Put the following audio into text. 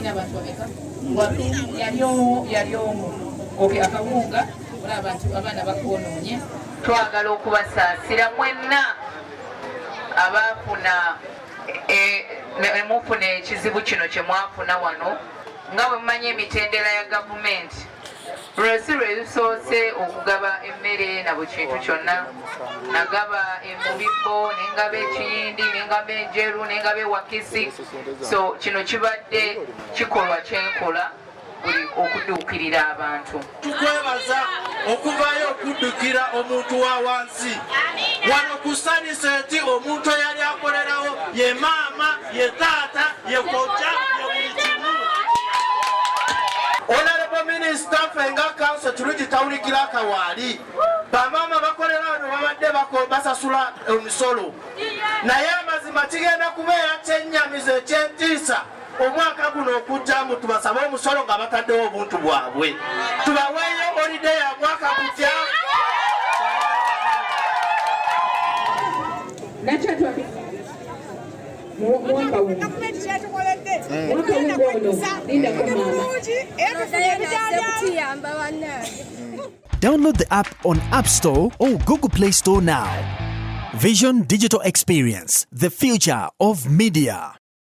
Balina abantu bameka? Yali yali omu. Okay, akawunga olaba abantu abaana bakwonoonye. Twagala okubasaasira mwenna abaafuna e, ne mufuna ekizibu kino kye mwafuna wano. Nga bwe mumanyi emitendera ya gavumenti, lwe si lwe lusoose okugaba emmere na buli kintu kyonna. Nagaba emubibbo, nengaba ekiyindi, nengaba enjeru, nengaba ewakisi. So kino kibadde kikolwa kyenkola buli okuduukirira abantu. Tukwebaza okuvaayo okuddukira omuntu wa wansi wano ku Saniseti. Omuntu eyali akolerawo ye maama, ye taata, ye kojja, ye buli kimu. Honorable Minister, ffe nga kanso kirungi tawulikira akawaali. Bamaama bakolera wano babadde basasula emisolo, naye amazima kigenda kubeera kyennyamizo ekyentiisa omwaka guno okujjamu tubasabe omusolo nga bataddewo obuntu bwabwe. Tubaweeyo holiday ya mwaka gujja. Gavumenti kyetukoledde tugenda bulungi era tufunye ebijanjaalo. Download the app on App Store or Google Play Store now. Vision Digital Experience, the future of media.